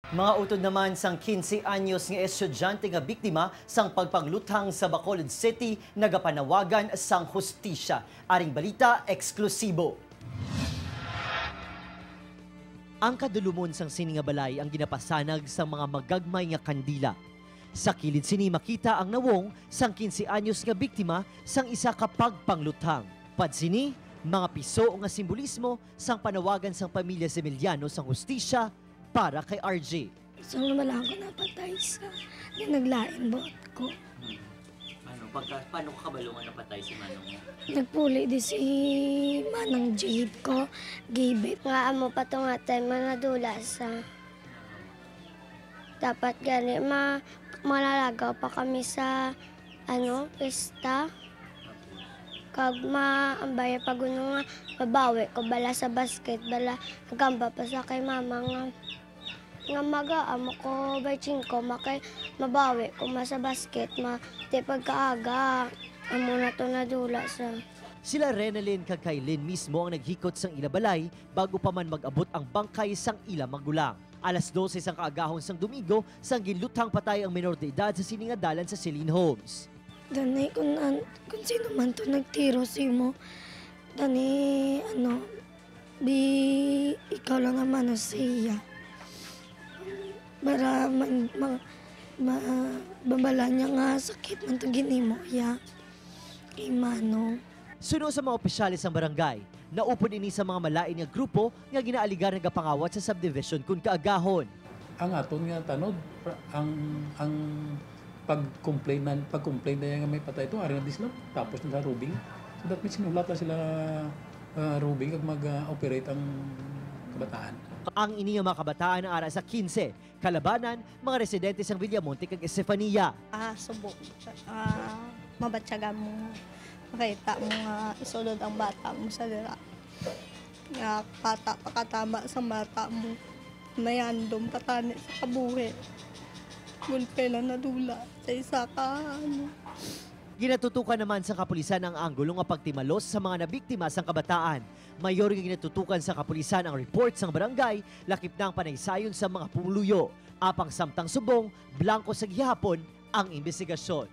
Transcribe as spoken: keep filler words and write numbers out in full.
Mga utod naman sang quince anyos nga estudyante nga biktima sang pagpangluthang sa Bacolod City nagapanawagan sang hustisya. Aring balita eksklusibo. Ang kadulumon sang sini nga balay ang ginapasanag sang mga magagmay nga kandila. Sa kilid sini makita ang nawong sang quince anyos nga biktima sang isa ka pagpangluthang. Pad sini, mga piso nga simbolismo sang panawagan sang pamilya Zemeliano sang hustisya para kay R J. So, nabalahan ko napatay sa, di naglain buot ko. Ano, pagka, paano ka kabalo nga napatay si manong mo? Nagpuli di si Manang Jade ko, gibit. Nga amo pa to nga time nga nadula sa. Dapat gani ma-, manalagaw pa kami sa, ano, pista. Kag ma-, ang baya pa kuno nga mabawi ko bala sa basket, bala nagamba pa sa kay mama nga, nga mag-aamo ko by singko, ma, kay mabawi ko ma sa basket, ma, di pagkaaga. Amo na to nadula sa. Sila Renalyn kag Kailin mismo ang naghikot sang ila balay bago pa man mag-abot ang bangkay sang ila magulang. Alas dose sang kaagahon sang Domingo sang ginluthang patay ang menor de edad sa sini nga dalan sa Celine Homes. Dani, kung an-, kung sino man to nagtiro sa imo, dani, ano, di ikaw lang ang mano sa iya. Para man, ma-, ma-, mabala niya nga sakit man to ginimo iya kay mano. Suno sa mga opisyales sang barangay, naupod ini sa mga malain nga grupo nga ginaaligar nagapangawat sa subdivision kon kaagahon. Ang aton nga tanod, pra-, ang, ang pag-complain na, pag-complain na yan nga may patay ito, ari na di sila, tapos nila robbing. So that means, sinulat na sila, ah, robbing kag mag-, ah, operate ang kabataan. Ang ini nga mga kabataan ara sa quince, kalabanan, mga residente sang Villamonte kag Estefania. Ah, subo. Ah, mabatyagan mo nga makita mo nga isulod ang bata mo sa dira. Nga bata pa katama sa bata mo. May andom pa tani sa kabuhi. Gulpe lang nadula sa isa ka, ano. Ginatutukan naman sa kapulisan ang anggulo nga pagtimalos sa mga nabiktima sang kabataan. Mayor nga ginatutukan sa kapulisan ang report sang barangay, lakip na ang panaysayon sa mga pumuluyo. Apang samtang subong, blanko sa gihapon ang imbestigasyon.